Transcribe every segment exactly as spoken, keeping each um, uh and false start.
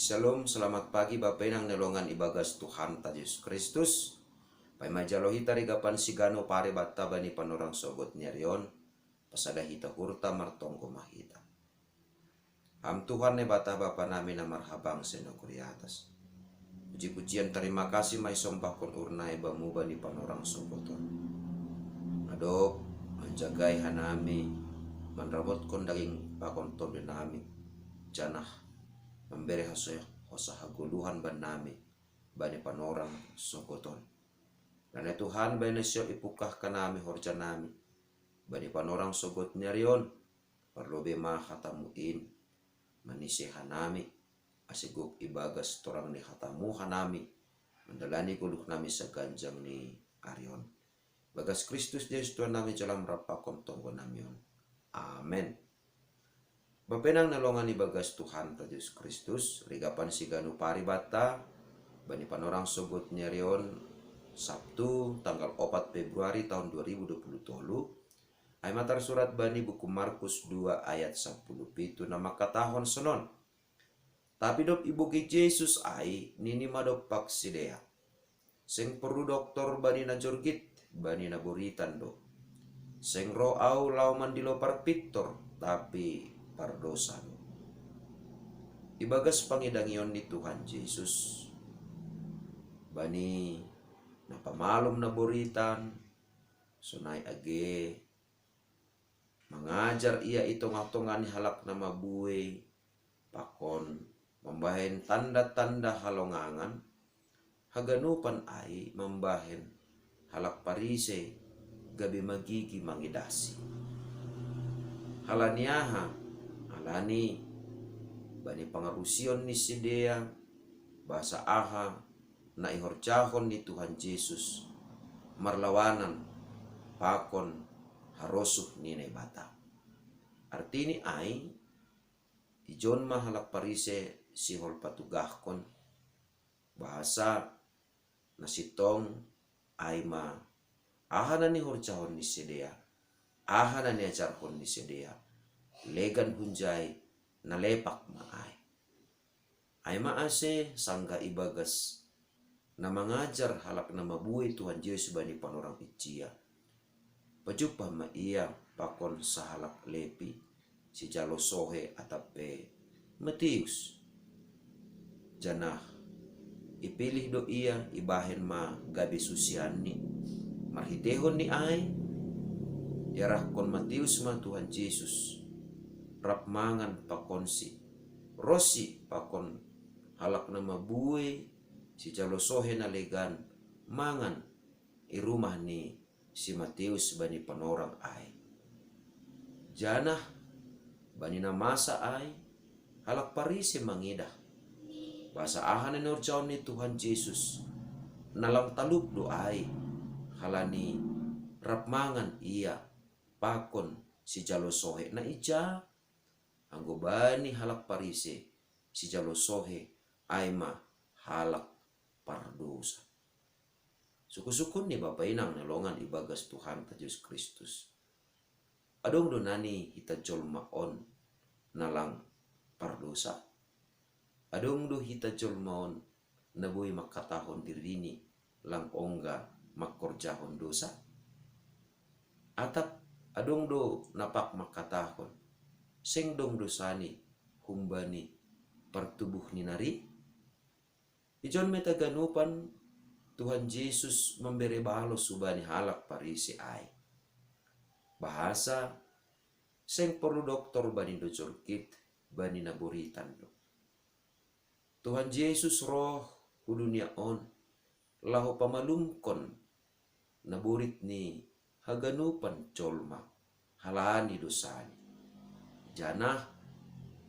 Shalom, selamat pagi Bapa Inang na longan ibagas Tuhanta Jesus Kristus. Paima jalo hita rigapan sigano pari batta bani panorang sogot ni ari on, pasada hita hurta martonggo ma hita. Ham Tuhan Naibata Bapa nami na marhabang senogori atas. Puji-pujian terima kasih ma isombahkon urna bamu bani panorang sogot on. Adop manjagai hanami, manramotkon daging pakon tondi nami, janah mambere hasosa hagoluhan bannami bani panorang sogot on. Karna Tuhan bani na sio ipungkah hanami horja nami bani panorang sogot ni ari on, parlobe ma hatamu in manise hanami, ase gok ibagas torang ni hatamu hanami mandalani goluh nami saganjang ni ari on. Bagas Kristus Jesus Tuhan nami, jalo ma rap pakon tonggo nami on. Amen. Bapa Inang na longan ibagas Tuhanta Jesus Kristus, rigapan sigano pari batta bani panorang sogot ni ari on, Sabtu tanggal opat Februari tahun dua ribu dua puluh tolu. Ai ma tarsurat bani buku Markus dua ayat sapuluh pitu na mangkatahon sonon. Tapi dob ibogei Jesus ai, nini ma dompak sidea: Seng porlu doktor bani na jorgit, bani na boritan do. Seng roh Ahu laho mandilo parpintor, tapi pardosa do. Ibagas pangidangion ni Tuhan Jesus bani na pamalum na boritan, sonai age mangajar Ia i tongah-tongah ni halak na mabuei, pakon mambahen tanda-tanda halongangan, haganupan ai mambahen halak Parisei gabe magigi mangidahSi. Halani aha? Halani bani pangarusion ni sidea bahasa aha na ihorjahon ni Tuhan Jesus marlawanan pakon harosuh ni Naibata. Artini ai, ijon ma halak Parisei sihol patugahkon bahasa na sintong ai ma aha na nihorjahon ni sidea, aha na niajarhon ni sidea, legan hunjai na lepak ma ai. Ai ma ase sanggah ibagas na mangajar halak na mabuei Tuhan Jesus bani panorang ijia, pajumpah ma Ia pakon sahalak Lepi, sijalo sohe atap pe Matius. Janah ipilih do Ia ibahen ma gabe susianNi. Marhiteihon ni ai, iarahkon Matius ma Tuhan Jesus rap mangan pakonSi, ronsi pakon halak na mabuei sijalo sohe na legan mangan i rumah ni si Matius bani panorang ai. Janah bani na masa ai, halak Parisei mangidah bahasa aha na nihorjahon ni Tuhan Jesus, na lang talup do ai, halani rap mangan Ia pakon sijalo sohe na ija? Anggo bani halak Parisei, sijalo sohe ai ma halak pardosa. Sungkun-sungkun ni Bapa Inang na longan ibagas Tuhanta Jesus Kristus, adong do nani hita jolma on na lang pardosa? Adong do hita jolma on na boi mangkatahon dirini lang ongga mangkorjahon dosa? Atap adong do na pag mangkatahon, seng dong dosani humbani partubuh ni nari? Ijon ma i haganupan Tuhan Jesus mambere balos hubani halak Parisei ai. Bahasa seng porlu doktor bani na jorgit, bani na boritan do. Tuhan Jesus roh hu dunia on laho pamalumkon na borit ni haganupan jolma halani dosani. Janah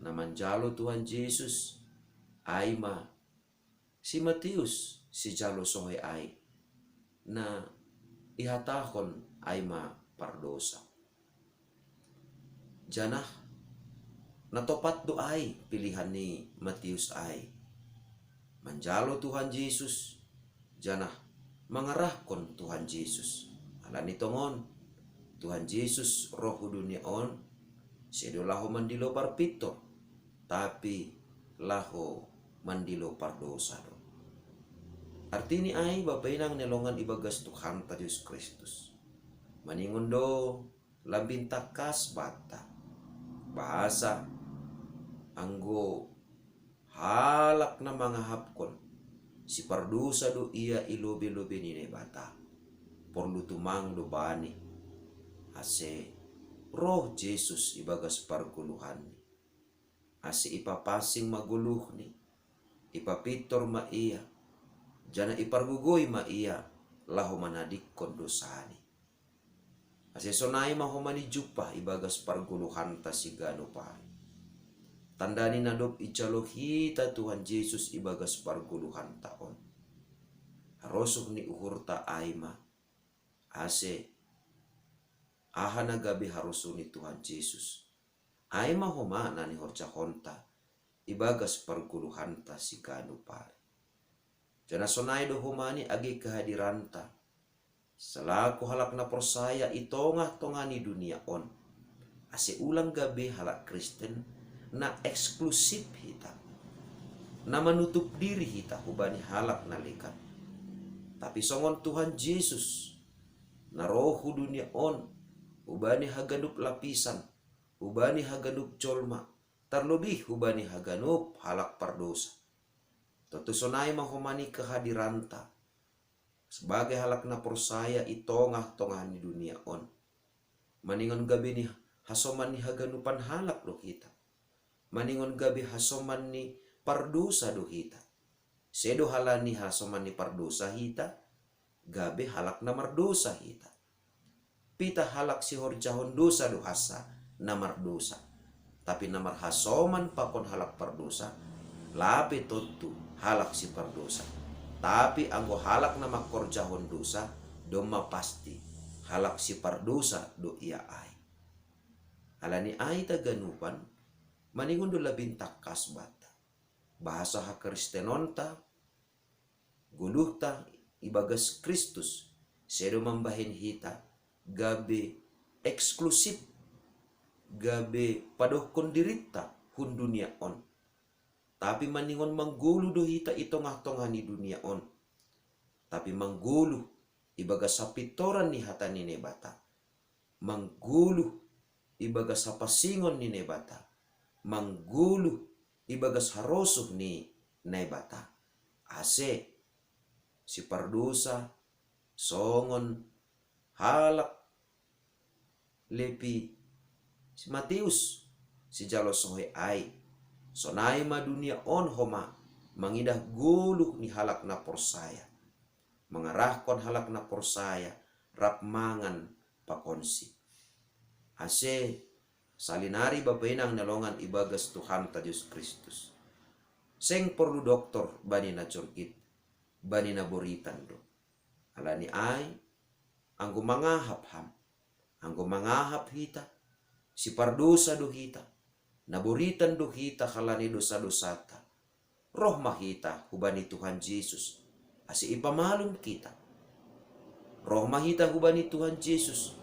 na manjalo Tuhan Jesus ai ma si Matius sijalo sohe ai, na ihatahon ai ma pardosa. Janah na topat do ai pilihan ni Matius ai, manjalo Tuhan Jesus, janah mangarahkon Tuhan Jesus. Halani tongon Tuhan Jesus roh hu dunia on, sedo laho mandilo parpintor, tapi laho mandilo pardosa do. Artini ai, bapa inang ni longan ibagas Tuhanta Jesus Kristus, maningon do lambin tangkas banta, bahasa anggo halak na mangahapkon, sipardosa do ia i lobe-lobe ni Naibata, porlu tumang do bani, ase roh Jesus ibagas pargoluhanni, ase ipapansing ma goluhni, ipapintor ma ia, janah ipargogoi ma ia, laho manadingkon dosani. Ase sonai ma homa ni jumpah ibagas pargoluhanta siganup ari. Tanda ni na dob ijalo hita Tuhan Jesus ibagas pargoluhanta on, harosuh ni uhurta ai ma, ase aha na gabe harosuh ni Tuhan Jesus, ai ma homa na nihorjahonta ibagas pargoluhanta siganup ari. Janah sonai do homa ni age kehadiranta, selaku halak na porsaya i tongah-tongah ni dunia on, ase ulang gabe halak Kristen na eksklusif hita, na manutup diri hita hubani halak na legan. Tapi songon Tuhan Jesus, na roh hu dunia on, hubani haganup lapisan, hubani haganup jolma, tarlobih hubani haganup halak pardosa. Tontu sonai ma homa ni kehadiranta, sebagai halak na porsaya i tongah-tongah ni dunia on, maningon gabe ni hasoman ni haganupan halak do hita, maningon gabe hasoman ni pardosa do hita. Sedo halani hasoman ni pardosa hita, gabe halak na mardosa hita. Pitah halak sihorjahon dosa do hansa na mardosa, tapi na marhasoman pakon halak pardosa, lape tontu halak sipardosa. Tapi anggo halak na mangkorjahon dosa, domma pasti halak sipardosa do ia ai. Alani ai taganupan, maningon do lambin tangkas banta, bahasa hakristenonta, goluhta ibagas Kristus, sedo mambahen hita gabe eksklusif, gabe padohkon dirinta hun dunia on, tapi maningon manggoluh do hita i tongah-tongah ni dunia on, tapi manggoluh ibagas hapintoran ni hata ni Naibata, manggoluh ibagas hapansingon ni Naibata, manggoluh ibagas harosuh ni Naibata, ase sipardosa songon halak Lepi, si Mateus, sijalo sohe ai. Sonai ma dunia on homa mangidah goluh ni halak na porsaya, mangarahkon halak na porsaya rap mangan pakonsi. Ase salinari bapa inang na longan ibagas Tuhanta Jesus Kristus, seng porlu doktor bani na jolgit, bani na boritan do. Alani ai, anggo mangahap ham, anggo mangahap hita, sipardosa do hita, na boritan do hita halani dosa-dosanta, roh ma hita hubani Tuhan Jesus, ase ipamalum hita. Roh ma hita hubani Tuhan Jesus,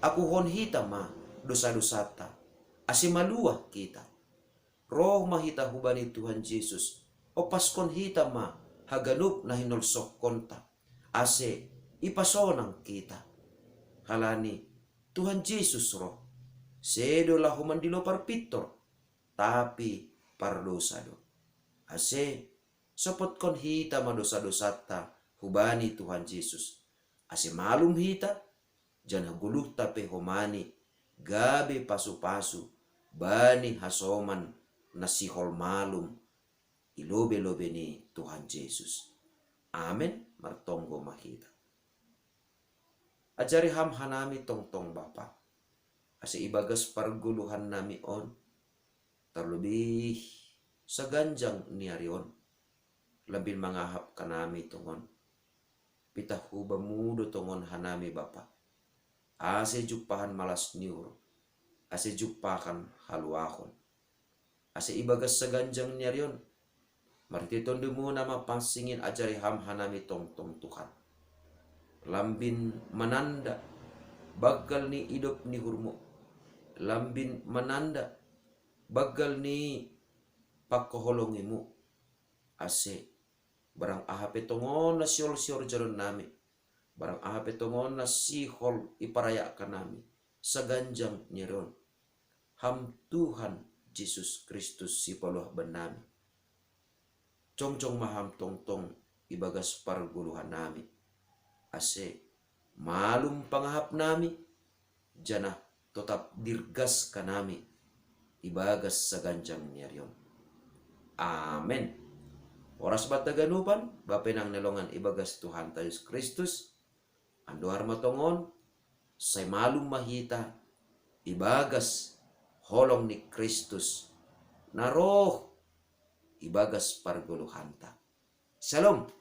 akuhon hita ma dosa-dosanta, ase maluah hita. Roh ma hita hubani Tuhan Jesus, ompaskon hita ma haganup na hinolsohkonta, ase ipasonang hita. Halani Tuhan Jesus roh, sedo laho mandilo parpintor, tapi pardosa do. Ase sopotkon hita ma dosa-dosanta hubani Tuhan Jesus, ase malum hita, janah goluhta pe homa ni gabe pasu-pasu bani hasoman na sihol malum i lobe-lobe ni Tuhan Jesus. Amen. Martonggo ma hita. Ajari ham hanami tongtong Bapa, ase ibagas pargoluhannami on, tarlobih saganjang ni ari on, lambin mangahap hanami tongon. Pitah hu Bamu do tongon hanami Bapa, ase jumpahan malas ni uhur, ase jumpahan haluahon. Ase ibagas saganjang ni ari on, marhitei Tondumu na mapansing in ajari ham hanami tongtong Tuhan, lambin mananda banggal ni idop ni uhurmu, lambin mananda banggal ni panghaholongimu, Ase, barang aha pe tongon na sihol-sihol jalo nami, barang aha pe tongon na sihol iparaya kanami, saganjang ni ari on, Ham Tuhan Jesus Kristus sipaluah bannami. Jongjong ma Ham tongtong ibagas pargoluhan nami, ase malum pangahap nami, janah totap dirgas kanami ibagas saganjang ni ari on. Amen. Horas banta ganupan, bapenang na longan ibagas Tuhanta Jesus Kristus, andohar ma tongon, sai malum ma hita ibagas holong ni Kristus na roh ibagas pargoluhanta. Shalom.